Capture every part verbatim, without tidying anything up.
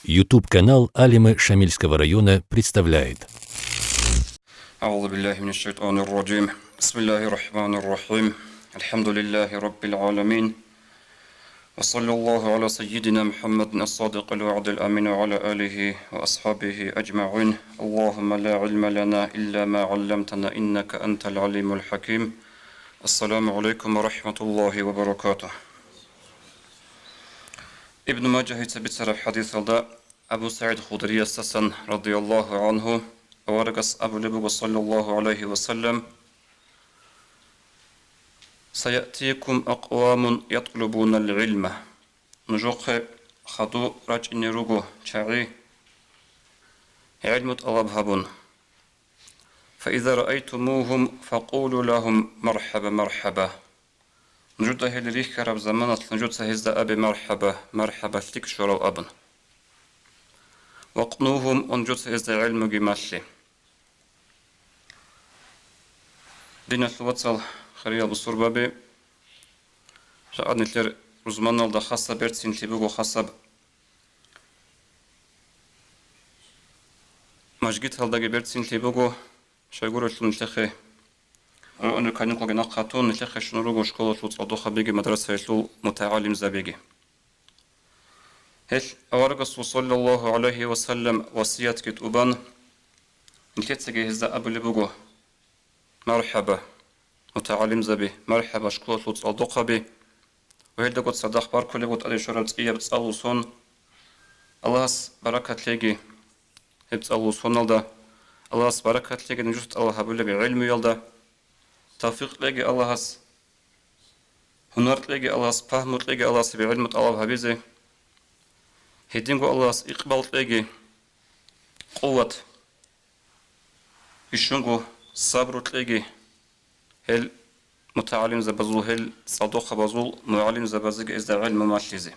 YouTube-канал Алимы Шамильского района представляет. أعوذ بالله من الشيطان الرجيم. بسم الله الرحمن الرحيم. الحمد لله رب العالمين. وصلى الله على سيدنا محمد الصادق الوعد الأمين وعلى آله وأصحابه أجمعين. اللهم لا علم لنا إلا ما علمتنا إنك أنت العليم الحكيم. السلام عليكم ورحمة الله وبركاته. Ибн Мажагьица бицараб хӀадисалда Абу СагӀид Худриясдасан, радияллагьу гӀангьу, аварагас абулеб буго, саллаллагьу гӀалайгьи ва саллам: «Саятикум акъвамун ятлубунал гӀилма». Нужехъе хадув рачӀине руго чагӀи гӀилму тӀалаб гьабун. «Фаиза раайтумугьум, факъулу лагьум: мархӀаба, мархӀаба». Нужеда гьел рихьараб заманалъ нужеца гьезда абе: «МархӀаба, мархӀаба, лъикӀ щварал», – абун. «Вакънугьум», ва нужеца гьезда гӀилмуги малъе. Диналъул вацал, хириял бусурбаби, жакъа нилъер рузманалда хасаб берцинлъи буго, хасаб мажгиталдаги берцинлъи буго, щайгурелъул нилъехъе гӀургӀунру каникулги нахъа тун, нилъехъе щун руго школалъул цӀалдохъабиги мадрасаялъул мутагӀалимзабиги. Гьел аварагасул, саллаллагьу гӀалайгьи ва саллам, васиятги тӀубан, нилъецаги гьезда абулеб буго: «МархӀаба, мутагӀалимзаби, мархӀаба, школалъул цӀалдохъаби». Ва гьелдаго цадахъ баркулеб буго тӀаде щвараб цӀияб цӀалул сон. Аллагьас баракат лъеги гьеб цӀалул соналда, Аллагьас баракат лъеги нужеца тӀалаб гьабулеб гӀилмуялда. Тавфикъ кьеги Аллагьас, гьунар кьеги Аллагьас, пагьму кьеги Аллагьас гьеб гӀилму тӀалаб гьабизе. Гьединго Аллагьас икъбал кьеги, къуват, бищунго сабру кьеги гьел мутагӀалимзабазул, гьел цӀалдохъабазул мугӀалимзабазеги гьезда гӀилму малъизе.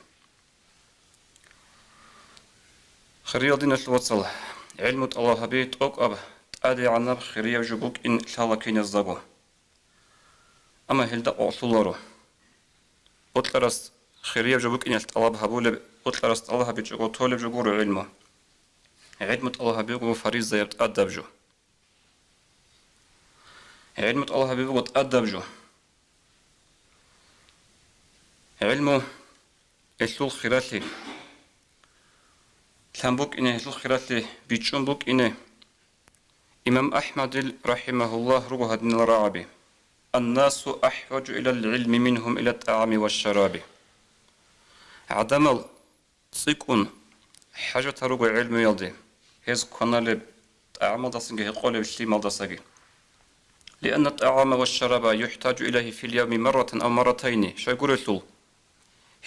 Хириял диналъул вацал, гӀилму тӀалаб гьаби тӀокӀаб, тӀадегӀанаб хирияб жо букӀин лъала киназдаго. Амма гьелда къокълъуларо. Бокьарас хирияб жо букӀиналъ тӀалаб гьабулеб, бокьарас тӀалаб гьабичӀого толеб жо гуро гӀилму. ГӀилму тӀалаб гьаби буго фаризаяб тӀадаб жо. ГӀилму тӀалаб гьаби буго тӀадаб жо. ГӀилму гьелъул хиралъи лъан букӀине, гьелъул хиралъи бичӀчӀун букӀине. Имам АхӀмадил, рахӀимагьуллагь, руго гьадинал рагӀаби: «Аннасу ахӀважу илал гӀилми мингьум ила тӀагӀами ва шараби». ГӀадамал цӀикӀкӀун хӀажатал руго гӀилмуялде, гьез кваналеб тӀагӀамалдасаги гьекъолеб лъималдасаги. «Лианна тӀагӀама ва шараба юхӀтажу илайгьи фил явми марратан ав марратайни», щайгурелъул,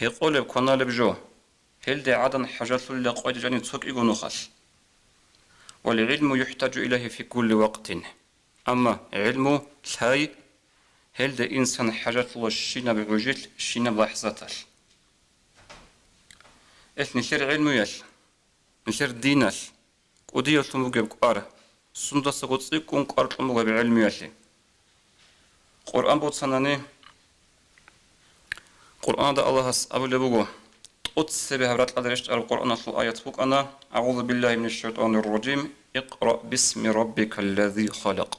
гьекъолеб, кваналеб жо, гьелде гӀадан хӀажалъулила къойда жанив цо кӀиго нухалъ. «Вал гӀилму юхӀтажу илайгьи фи кулли вакътин». Амма гӀилму лъай, гьелде инсан хӀажалъула щинаб гӀужилъ, щинаб лахӀзаталъ. Эл нилъер гӀилмуялъ, нилъер диналъ кӀудиявлъун бугеб кӀвар, сундасаго цӀикӀкӀун кӀвар кьун бугеб гӀилмуялъе. Къуръан буцанани, Къуръанда Аллагьас абулеб буго, тӀоцебе гьаб ракьалда рещтӀараб Къуръаналъул аят букӀана: «АгӀузу биллагьи минаш шайтӀанир ражим, икъра бисми раббикаллази халакъ».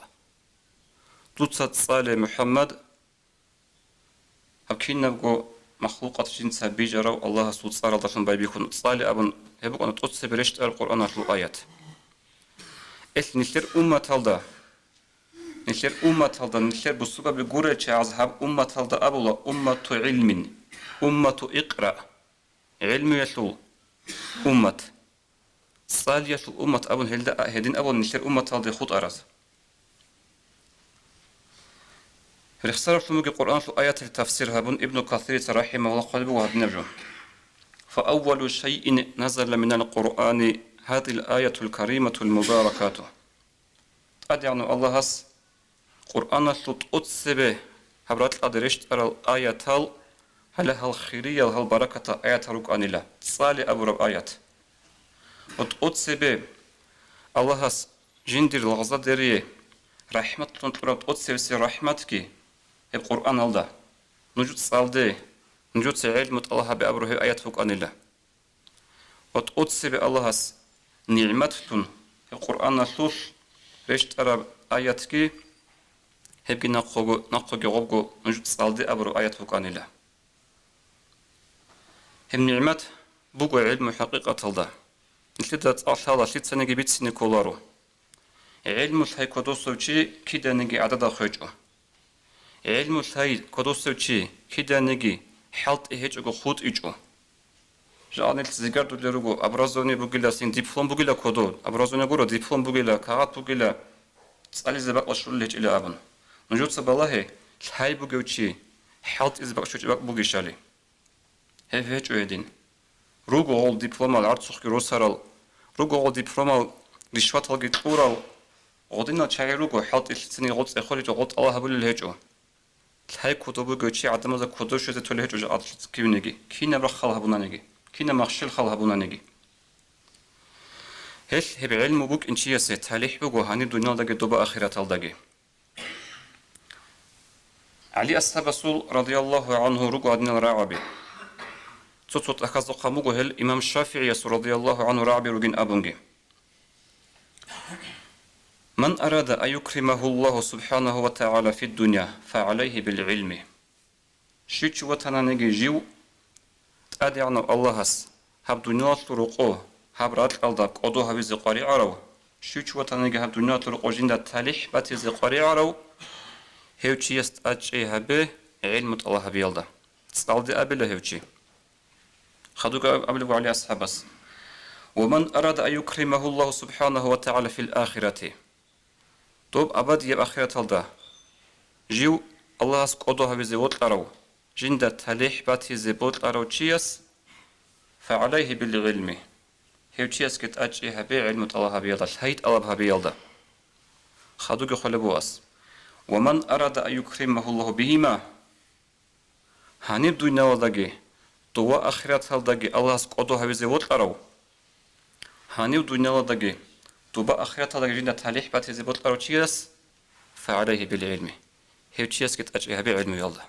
Дуца цӀале, МухӀаммад, гьаб кинабго махлукъат жинца бижарав Аллагьасул цӀаралдалъун байбихьун цӀале абун, гьеб букӀана тӀоцебе рещтӀараб Къуръаналъул аят. Эл нилъер умматалда, нилъер умматалда, нилъер бусурбаби гурел чагӀаз гьаб умматалда абула уммату гӀилмин, уммату икъра, гӀилмуялъул уммат. ЦӀалиялъул уммат абун гьелда а-, гьедин абула нилъер умматалде хутӀараз. Рехсаралъун бугеб Къуръаналъул аяталъе тафсир гьабун, Ибну Касирица, рахӀимагьуллагь, хъвалеб буго гьадинаб жо: «Фа аввалу шайин назала минал Къуръани гьазигьил аятул кариматул мубаракату». ТӀадегӀанав Аллагьас Къуръаналъул тӀоцебе гьаб ракьалда рещтӀарал аятал, гьале гьал хириял, гьал баракатал аятал рукӀанила, цӀале абураб аят. Ва тӀоцебе Аллагьас жиндир лагъзадерие рахӀматлъун кьураб тӀоцебесеб рахӀматги гьеб Къуръаналда, нуж цӀалде, нужеца гӀелму тӀалаб гьабе абураб гьеб аят букӀанила. Ва тӀоцебе Аллагьас нигӀматлъун гьеб Къуръаналъулъ рещтӀараб аятги, гьебги нахъого, нахъоги гъобго нуж цӀалде абураб аят букӀанила. Гьеб нигӀмат буго гӀилму хӀакъикъаталда. Нилъеда цӀакъ лъала лъицаниги бицине кколаро. ГӀилму лъай кодосев чи киданиги гӀадада хвечӀо. ГӀилму лъай кодосев чи киданиги хӀалтӀи гьечӀого хутӀичӀо. Жагьанил зигардулел руго, образование бугила, син диплом бугила кодо, образование гуро, диплом бугила, кагъат бугила, цӀализе бакӀалъулел гьечӀила абун. Нужеца балагье, лъай бугев чи хӀалтӀизе бакӀ щвечӀеб бакӀ бугищали? Гьеб гьечӀо гьедин. Руго гъол дипломал гӀарцухъги росарал, руго гъол дипломал ришваталги кьурал, гъодинал чагӀи руго, хӀалтӀи лъицаниги гъоцӀи хъоличӀо, гъотӀ Аллагь гьабулел гьечӀо. Лъай кодоб бугев чи гӀадамазда кодов щвезе толеб гьечӀо жакъа лъица кивниги, кинаб рахъ хал гьабунаниги, кинаб махщел хал гьабунаниги. Гьелъ гьеб гӀилму букӀин чиясе талихӀ буго гьаниб дуниялдаги доба ахираталдаги. ГӀали асхӀабасул, радияллагьу гӀангьу, руго гьадинал рагӀаби. Цо-цо тӀахьазда хъван буго гьел имам ШафигӀиясул, радияллагьу гӀангьу, рагӀаби ругин абунги. Ман арада ан юкримагьу Аллагьу субхӀанагьу ва тагӀала фиддуня, фагӀалайгьи билгӀилми. Щив чи ватананиги жив ТӀадегӀанав Аллагьас гьаб дуниялалъул рокъо, гьаб ракьалда кӀодо гьавизе къваригӀарав, щив чи ватананиги гьаб дуниялалъул рокъо жинда талихӀ батизе къваригӀарав, гьев чияс тӀадчӀей гьабе гӀилму тӀалаб гьабиялда. ЦӀалде абила гьев чи. Хадуб абулеб буго ГӀали асхӀабас: «Ва ман арада ан юкримагьу Аллагьу субхӀанагьу ва тагӀала фил ахирати». Доб абадияб ахираталда жив Аллагьас кӀодо гьавизе вокьарав, жинда талихӀ батизе бокьарав чияс, фагӀалайгьи билгӀилми, гьев чиясги тӀадчӀей гьабе гӀилму тӀалаб гьабиялда, лъай тӀалаб гьабиялда. Хадубги хъвалеб буго ас: «Ва ман арада ан юкримагьу Аллагьу бигьима». Гьаниб дуниялалдаги, дова ахираталдаги Аллагьас кӀодо гьавизе вокьарав, гьанив дуниялалдаги, дова ахираталдаги жинда талихӀ батизе бокьарав чияс, фагӀалайгьи билгӀилми, гьев чиясги тӀадчӀей гьабе гӀилмуялда.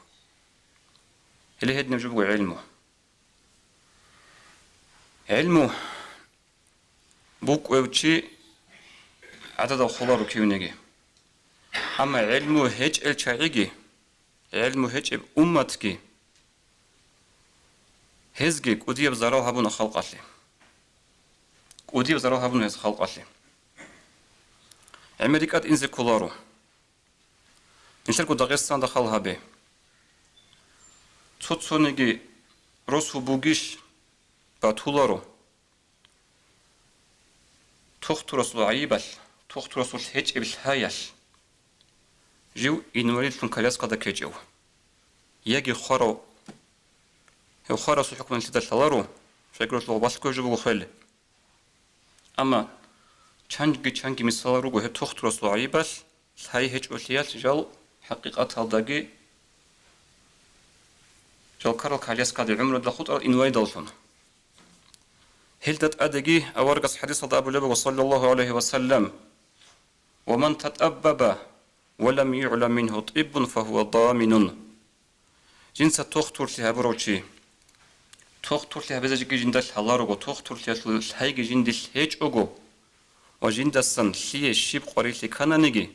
Гьеле гьединаб жо буго гӀилму. ГӀилму букӀвев чи гӀададав холаро кивниги. Амма гӀилму гьечӀел чагӀиги, гӀилму гьечӀеб умматги, гьезги кӀудияб зарал гьабуна халкъалъе. КӀудияб зарал гьабуна гьез халкъалъе. ГӀемер рикӀкӀад инзе кколаро. Нилъерго Дагъистанда хал гьабе. Цо-цониги росу бугищ батуларо. Тухтурасул гӀайибалъ, тухтурасул гьечӀеб лъаялъ жив инвалидлъун коляскада ккечӀев. Яги хварав, гьев хварасул хӀукму нилъеда лъаларо, щайгурелъул балъго жо буго хвел. Амма чанги-чанги мисалал руго гьеб тухтурасул гӀайибалъ, лъай гьечӀолъиялъ жал хӀакъикъаталдаги жал ккарал коляскаде гӀумруялда хутӀарал инвалидаллъун. Гьелда тӀадеги аварагас хӀадисалда абулеб буго, саллаллагьу гӀалайгьи ва саллам: «Ва ман татӀаббаба ва лам югӀлам мингьу тӀиббун, фагьува даминун». Жинца тухтурлъи гьабурав чи, тухтурлъи гьабизеги жинда лъаларого, тухтурлъиялъул лъайги жиндилъ гьечӀого ва жиндасан лъие щиб къварилъи ккананиги,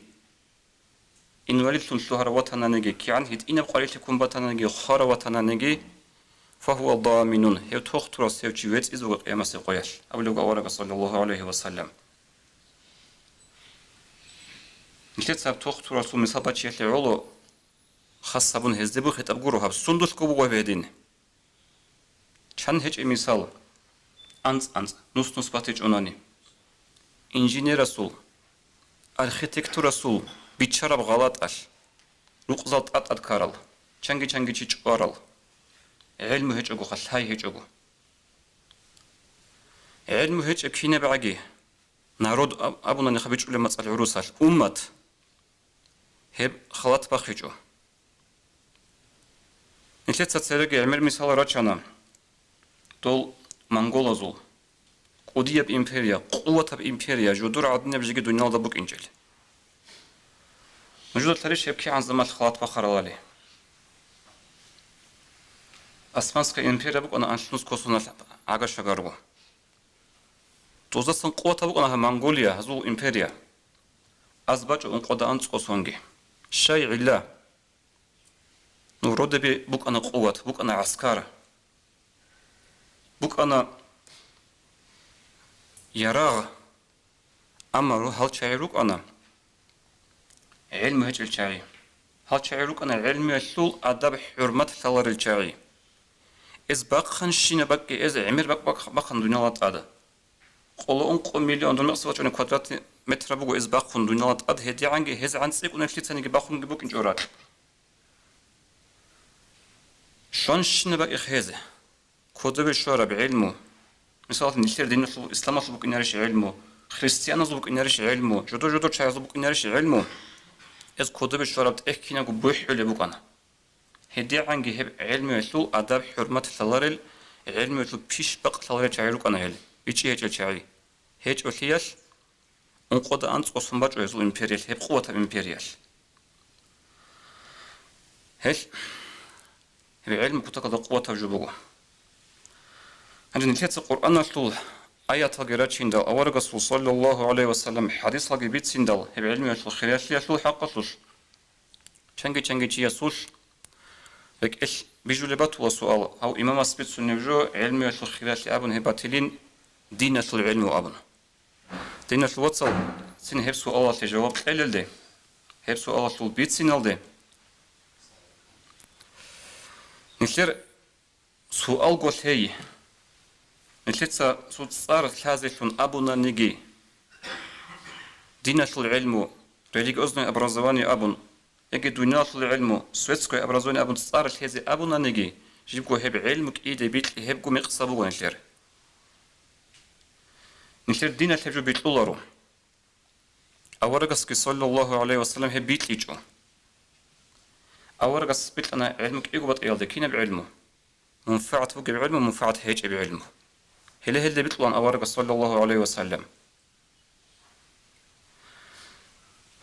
инвалидлъун лъугьарав ватананиги, кигӀан гьитӀинаб къварилъи ккун батананиги, хварав ватананиги, фагьува даминун, гьев тухтурас гьев чи вецӀизе вуго къиямасеб къоялъ, абулеб буго аварагас, саллаллагьу гӀалайгьи ва саллам. Нилъеца гьаб тухтурасул мисал бачиялъе гӀоло, хас гьабун гьезде буго хитӀаб гуро гьаб, сундулъго буго гьеб гьедин. Чан гьечӀеб мисал, анцӀ-анцӀ, нус-нус батичӀонани. Инженерасул, архитектурасул биччараб гъалатӀалъ, рукъзал тӀатӀад ккарал, чанги-чанги чи чӀварал, гӀелму гьечӀогоха, лъай гьечӀого. ГӀелму гьечӀеб кинабгӀаги, народ аб-, абунаниха бичӀчӀулеб мацӀалъ гӀурусалъ, уммат, гьеб халат бахъичӀо. Нилъеца цереги гӀемер мисал рачана, дол монголазул, кӀудияб империя, къуватаб империя, жодор гӀадинаб жеги дуниялда букӀинчӀел. Нужеда лъарищ гьеб кигӀан заманалъ халат бахъаралали? Османская империя букӀана анлънус косоналъ гӀага-шагарго. Доздасан къуватаб букӀана гьаб Монголия, гьазул империя. Аз бачӀо ункъода анцӀго сонги. Щай гӀилла? Ну, вроде бы букӀана къуват, букӀана гӀаскар, букӀана ярагъ. Амма ру-, гьал чагӀи рукӀана гӀелму гьечӀел чагӀи. Гьал чагӀи рукӀана гӀелмуялъул адаб-хӀурмат лъаларел чагӀи. Эз бахъанщина бакӀги эз гӀемер бакӀ-, бахъ-, бахъана дунияла тӀад. Къоло ункъо миллион дурмекъса бачӀунеб квадратный метра буго эз бахъун дунияла тӀад, гьедигӀанги гьезгӀан цӀикӀкӀунеблъицаниги бахъунги букӀинчӀо ракь. Щванщина бакӀихъ гьез. Кодобе щвараб гӀелму, мисалалъе, нилъер диналъул, исламалъул букӀинарищ гӀелму, христианазул букӀинарищ гӀелму, жодор-жодор чагӀазул букӀинарищ гӀелму, эз кодобе щвараб тӀехь кинабго бухӀулеб букӀана. ГьедигӀанги гьеб гӀелмуялъул адаб-хӀурмат лъаларел, гӀелмуялъул пиш-бакъ лъаларел чагӀи рукӀана гьел, бичӀчӀи гьечӀел чагӀи. ГьечӀолъиялъ ункъода анцӀго сон бачӀо гьезул империялъ, гьеб къуватаб империялъ. Гьел, гьеб гӀелму кутакалда къуватаб жо буго. Гьанже нилъеца Къуръаналъул аяталги рачиндал, аварагасул саллаллагьу гӀалайгьи вассалам хӀадисалги бициндал, гьеб гӀелмуялъул хиралъиялъул хӀакъалъулъ, чанги-чанги чиясулъ рекӀелъ бижулеб батула суал, гьав имамас бицунеб жо гӀелмуялъул хиралъи абун гьеб батилин, диналъул гӀелму абун. Диналъул вацал, цин гьеб суалалъе жаваб кьелелде, гьеб суалалъул бициналде, нилъер суалго лъей. Нилъеца цо цӀар лъазелъун абунаниги, диналъул гӀелму, религиозное образование абун, яги дуниялалъул гӀелму, светское образование абун цӀар лъезе абунаниги, жибго гьеб гӀелму кӀиде бикьи гьебго мекъса буго нилъер. Нилъер диналъ гьеб жо бикьуларо. Аварагасги, саллаллагьу гӀалайгьи вассалам, гьеб бикьичӀо. Аварагас бикьана гӀелму кӀиго батӀиялде, кинаб гӀелму? МунфагӀат бугеб гӀелму, мунфагӀат гьечӀеб гӀелму. Гьеле гьелде бикьулаан аварагас, саллаллагьу гӀалайгьи вассалам.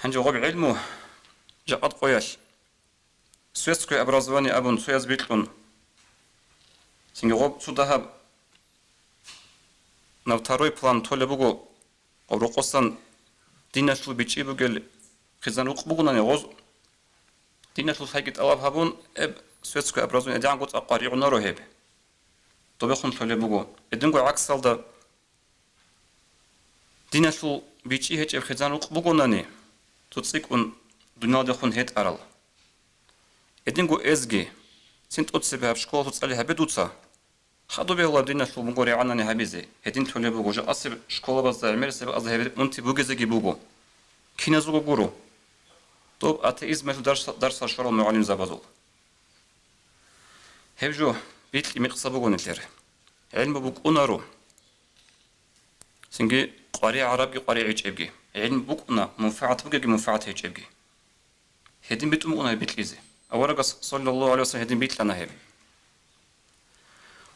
Гьанже гъоб гӀелму жакъад къоялъ, светское образование абун цояз бикьун, цинги гъоб цо дагьаб на второй план толеб буго, гъоб рокъосан диналъул бичӀчӀи бугел хъизан рукъ бугонани гъоз, диналъул лъайги тӀалаб гьабун, гьеб светское образование гӀедегӀанго цӀакъ къваригӀунаро гьеб. Добехун толеб буго. Гьединго гӀаксалда, диналъул бичӀчӀи гьечӀеб хъизан рукъ бугонани, цо цӀикӀкӀун дуниялдехун гьетӀарал. Гьединго эзги, цин тӀоцебе гьаб школалъул цӀали гьабе дуца. Хадуб бегьула диналъул мугъ регӀанани гьабизе, гьедин толеб буго, жакъасеб школабазда, гӀемерисеб бакӀазда гьеб унти бугезеги буго. Киназего гуро. Доб атеизмалъул дарс-, дарсал щварал мугӀалимзабазул. Гьеб жо бикьи мекъса буго нилъер. ГӀилму букӀунаро. Цинги къваригӀарабги къваригӀичӀебги. ГӀилму букӀуна, мунфагӀат бугебги мунфагӀат гьечӀебги. Гьедин битӀун букӀуна гьеб бикьизе. Аварагас, саллаллагьу гӀалайгьи вассалам, гьедин бикьана гьеб.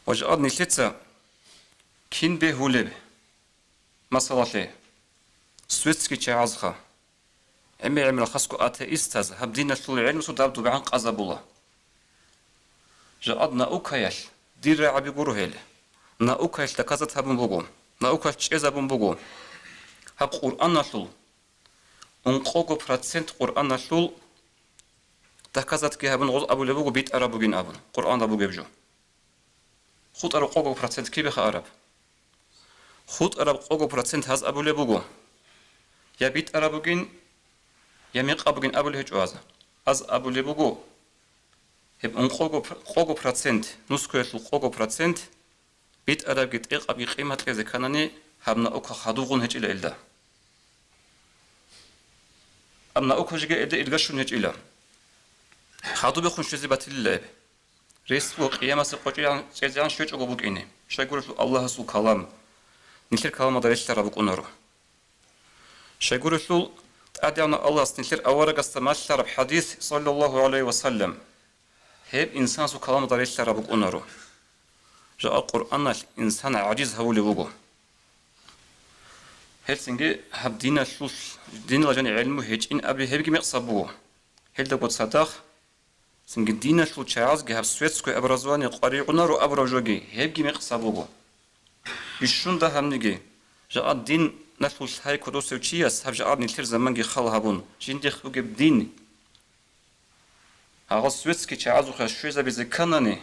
Ва жакъад нилъеца кин бегьулеб, масалалъе, светский чагӀазха, гӀемер-гӀемерал хасго атеистаз гьаб диналъул гӀелмусул даб-дубгӀан къазабула. Жакъад наукаялъ, дир рагӀаби гуро гьел, наукаялъ доказать гьабун буго, наукаялъ чӀезабун буго. Гьаб Къуръаналъул, ункъого процент Къуръаналъул доказатьги гьабун гъоз абулеб буго битӀараб бугин абун, Къуръанда бугеб жо. ХутӀараб къого процент кибеха араб? ХутӀараб къого процент гьаз абулеб буго: я битӀараб бугин, я мекъаб бугин абулеб гьечӀо гьаз. Аз абулеб буго, гьеб ункъого пр-, къого процент, нускоялъул къого процент битӀарабги тӀекъабги къимат кьезе кканани, гьаб наука хадубгъун гьечӀила илда. Гьаб наука жеги илда иргащун гьечӀила. Хадубехун щвезе батилила гьеб. Рес буго къиямасеб къо чӀезегӀан щвечӀого букӀине, щайгурелъул Аллагьасул калам, нилъер каламалда релълъараб букӀунаро. Щайгурелъул ТӀадегӀанав Аллагьас нилъер аварагасда малъараб хӀадис, саллаллагьу гӀалайгьи вассалам, гьеб инсанасул каламалда релълъараб букӀунаро. Жакъа Къуръаналъ инсан гӀажиз гьавулев вуго. Гьелцинги гьаб диналъулъ, диналъ жаниб гӀелму гьечӀин абе гьебги мекъсаб буго. Гьелдаго цадахъ, цинги диналъул чагӀазги гьаб светское образование къваригӀунаро абураб жоги гьебги мекъсаб буго. Бищун дагьабниги, Жакъа диналъул лъай кодосев чияс гьаб жакъа нилъер заманги хал гьабун, жиндихъ бугеб дин гьагъал светский чагӀазухъе щвезабизе кканани,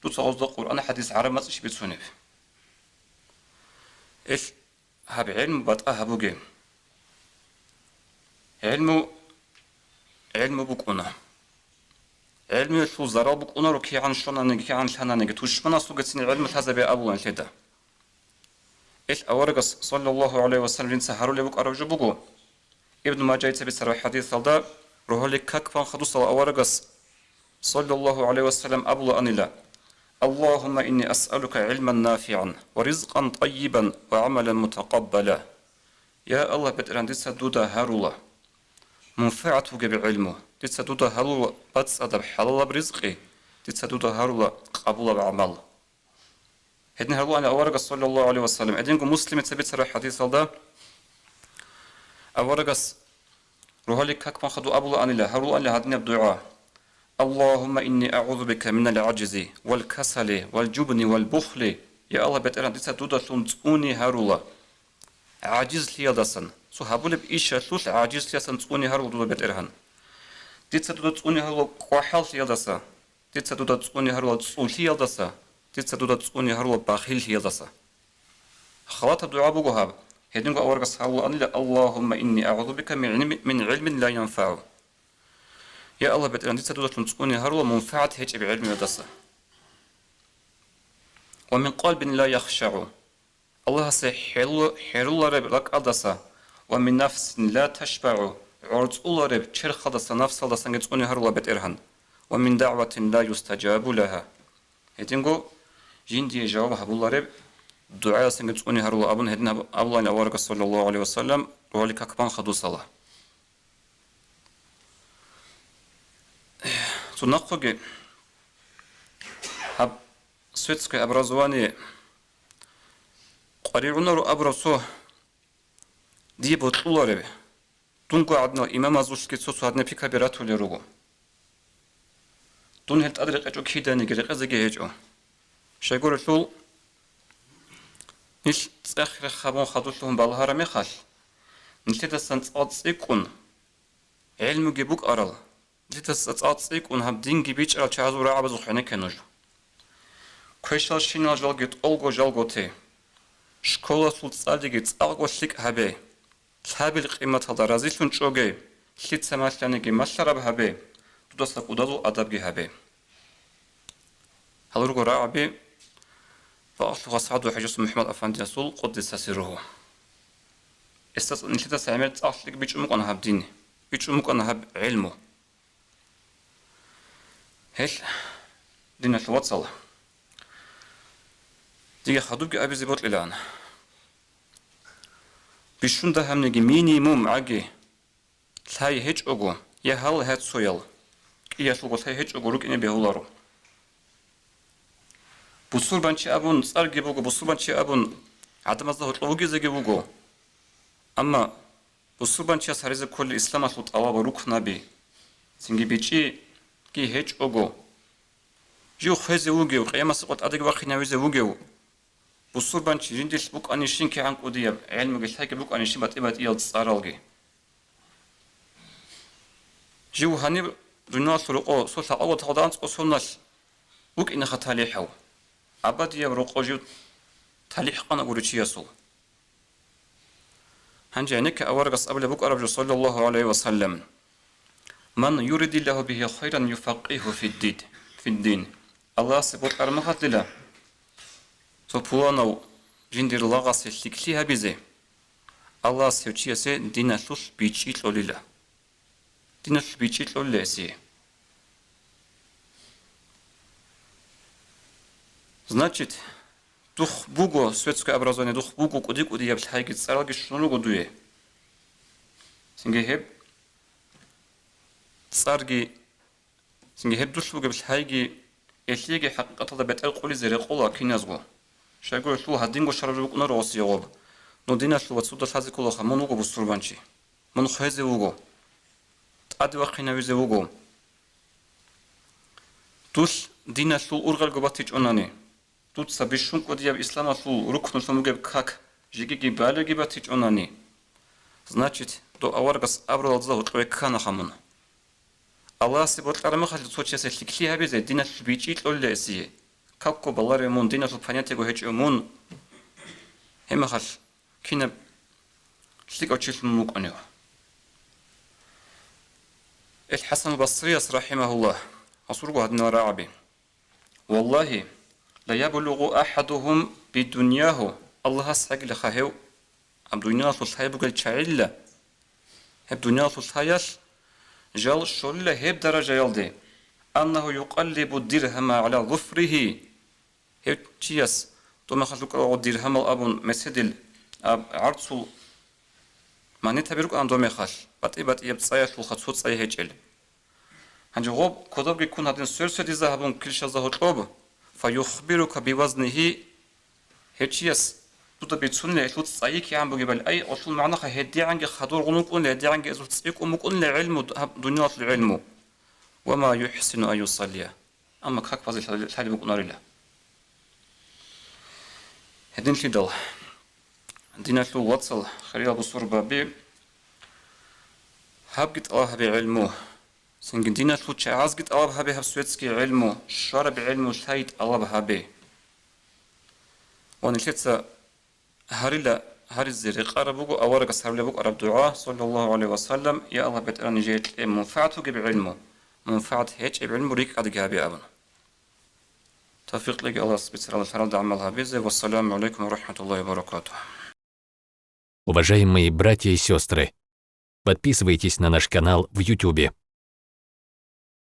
дуца гъозда Къуръан-хӀадис гӀараб мацӀищ бицунеб? Эл гьаб гӀелму батӀа гьабуге. ГӀелму, гӀелму букӀуна. ГӀелмуялъул зарал букӀунаро кигӀан щвананиги, кигӀан лъананиги, тушманасулгицин гӀелму лъазабе абула нилъеда. Ил аварагас, саллаллагьу гӀалайгьи ва саллам, жинца гьарулеб букӀараб жо буго. Ибн Мажайица бицараб хӀадисалда, рогьалил как бан хадусал аварагас, саллаллагьу гӀалайгьи ва саллам, абулаанила: «Аллагьумма инни асъалука гӀилман нафигӀан ва ризкъан тӀайибан ва гӀамалан мутакъаббала». Я Аллагь, БетӀергьан, дица дуда гьарула мунфагӀат бугеб гӀилму, дица дуда гьарула бацӀцӀадаб хӀалалаб ризкъи, дица дуда гьарула къабулаб гӀамал. Гьедин гьарулаан аварагас, саллаллагьу гӀалайгьи ва саллам. Гьединго Муслимица бицараб хӀадисалда аварагас рогьалил как бан хадуб абулаанила, гьарулаанила гьадинаб дугӀа: «Аллагьумма инни агӀузу бика минал гӀажзи вал касали вал жубни вал бухли». Я Аллагь, БетӀергьан, дица дудалъун цӀуни гьарула гӀажизлъиялдасан, цо гьабулеб ишалъулъ гӀажизлъиялдасан цӀуни гьарула дуда, БетӀергьан. Дица дуда цӀуни гьарула кӀвахӀаллъиялдаса, дица дуда цӀуни гьарула цӀулъиялдаса, дица дуда цӀуни гьарула бахиллъиялдаса. Халатаб дугӀа буго гьаб. Гьединго аварагас гьарулаанила: «Аллагьумма инни агӀузу бика мин гӀилми-, мин гӀилмин ла янфагӀу». Я Аллагь, БетӀергьан, дица дудалъун цӀуни гьарула мунфагӀат гьечӀеб гӀелмуялдаса. «Ва мин къалбин ла яхшагӀу», Аллагьасе хӀеру-, хӀерулареб ракӀалдаса, «ва мин нафсин ла ташбагӀу», гӀорцӀулареб черхалдаса, нафсалдасанги цӀуни гьарула, БетӀергьан, «ва мин дагӀватин ла юстажабу лагьа». Гьединго жиндие жаваб гьабулареб дугӀаялдасанги цӀуни гьарула абун, гьедин гьаб-, абулаан аварагас, саллаллагьу гӀалайгьи ва саллам, рогьалил как бан хадусала. Цо нахъеги гьаб светское образование къваригӀунаро абурав цо дие бокьуларев, дунго гӀадинал имамазулъги цо-цо гьадинаб пикаби ратулел руго. Дун гьел тӀад рекъечӀо киданиги, рекъезеги гьечӀо. Щайгурелъул, нилъ цӀех-рех гьабун хадур лъугьун балагьараб мехалъ, нилъедасан цӀал цӀикӀкӀун, гӀелмуги букӀарал, нилъедаса цӀал цӀикӀкӀун гьаб динги бичӀчӀарал чагӀазул рагӀабазухъ гӀенекке нуж. Квешал-щинал жалги тӀолго жалго те. Школалъул цӀалиги цӀакъго лъикӀ гьабе. Лъабил къиматалда разилъун чӀоге, лъица малъаниги малъараб гьабе, дудаса кӀудазул адабги гьабе. Гьал руго рагӀаби Бакълъугъа СагӀду ХӀажиясул МухӀаммад Афандиясул къуддиса сирругьу. Гьесда нилъеда гӀемер цӀакъ лъикӀ бичӀчӀун букӀана гьаб дин, бичӀчӀун букӀана гьаб гӀелму. Гьел диналъул вацал, диги хадубги абизе бокьилаан. Бищун дагьабниги минимум гӀаги лъай гьечӀого, я гьал гьецоял кӀиялъулго лъай гьечӀого рукӀине бегьуларо. Бусурбанчи абун цӀарги буго, бусурбанчи абун гӀадамазда гьоркьов вугезеги вуго. Амма бусурбанчияс гьаризе кколел исламалъул тӀалаба рукнаби, цинги бичӀчӀиги гьечӀого, жив хвезе вугев, къиямасеб къо тӀадеги вахъинавизе вугев бусурбанчи жиндилъ букӀанищин кигӀан кӀудияб гӀелмуги лъайги букӀанищин батӀи-батӀиял цӀаралги. Жив гьаниб дуниялалъул рокъо цо лъакъого тагъда анцӀго соналъ вукӀинеха талихӀав, абадияб рокъо жив талихӀ къана гури чиясул. Гьанже гьенекке аварагас абулеб букӀараб жо, саллаллагьу гӀалайгьи ва саллам: «Ман юридиллагьу бигьи хайран юфаккъигьу фиддид-, фиддин». Аллагьасе бокьараб мехалъила, цо пуланав жиндир лагъасе лъикӀлъи гьабизе, Аллагьас гьев чиясе диналъулъ бичӀчӀи кьолила. Диналъулъ бичӀчӀи кьолила гьесие. Значит, духъ буго светское образование, духъ буго кӀуди-кӀудияб лъайги цӀаралги щун руго дуе. Цинги гьеб цӀарги, цинги гьеб дулъ бугеб лъайги, гьелъиеги хӀакъикъаталда бетӀер къулизе рекъола киназго. Щайгурелъул гьадинго щвараб жо букӀунаро гъосие гъоб. Ну диналъул вацалда лъазе кколаха, мун вуго бусурбанчи. Мун хвезе вуго. ТӀаде вахъинавизе вуго. Дулъ диналъул ургъелго батичӀонани, дуца бищун кӀудияб исламалъул рукнулъун бугеб как жеги балиги батичӀонани, значит, дов аварагас абуралдаса гьоркьове кканаха мун. Аллагьасе бокьараб мехалъ цо чиясе лъикӀлъи гьабизе, диналъул бичӀчӀи кьолила гьесие. Какго баларев мун, диналъул понятиего гьечӀев мун, гьеб мехалъ кинаб лъикӀав чилъун мун вукӀунев? Ил ХӀасан Басрияс, рахӀимагьуллагь, гьас руго гьадинал рагӀаби: «Валлагьи, ла яблугъу ахӀадугьум бидуньягьу», Аллагьас гьагилаха гьев, гьаб дуниялалъул лъай бугел чагӀилла, гьеб дуниялалъул лъаялъ жал щолила гьеб даражаялде, «аннагьу юкъаллибу диргьама гӀала зуфригьи», гьев чияс дов мехалъ рукӀарал диргьамал абун меседил аб гӀарцул монетаби рукӀана дов мехалъ, батӀи-батӀияб цӀаялъулха цо цӀай гьечӀел. Гьанже гъоб кодобги ккун гьадин сверсвердизе гьабун килщазда гьоркьоб, «фаюхбирука бивазнигьи», гьев чияс дуда бицунила гьелъул цӀайи кигӀан бугебали, ай, гьелъул магӀнаха гьедигӀанги хадургъун вукӀунила, гьедигӀанги гьезул цӀикӀкӀун букӀунила гӀилму, гьаб дуниялалъул гӀилму. «Ва ма юхӀсину ан юсаллия». Амма как базе лъали-, лъалеб букӀунарила. Гьединлъидал, диналъул вацал, хириял бусурбаби, гьабги тӀалаб гьабе гӀилму, цинги диналъул чагӀазги тӀалаб гьабе гьаб светский гӀилму, щвараб гӀилму лъай тӀалаб гьабе. Ва нилъеца гьарила гьаризе рекъараб буго аварагас гьарулеб букӀараб дугӀа, саллаллагьу гӀалайгьи ва саллам: «Я Аллагь, БетӀергьан, нижее кье мунфагӀат бугеб гӀилму, мунфагӀат гьечӀеб гӀилму рикӀкӀадги гьабе», – абун. Тавфикъ лъеги Аллагьас бицаралда лъаралда гӀамал гьабизе. Вассаламу гӀалайкум ва рахӀматуллагьи ва баракатугь. Уважаемые братья и сестры, подписывайтесь на наш канал в Ютубе.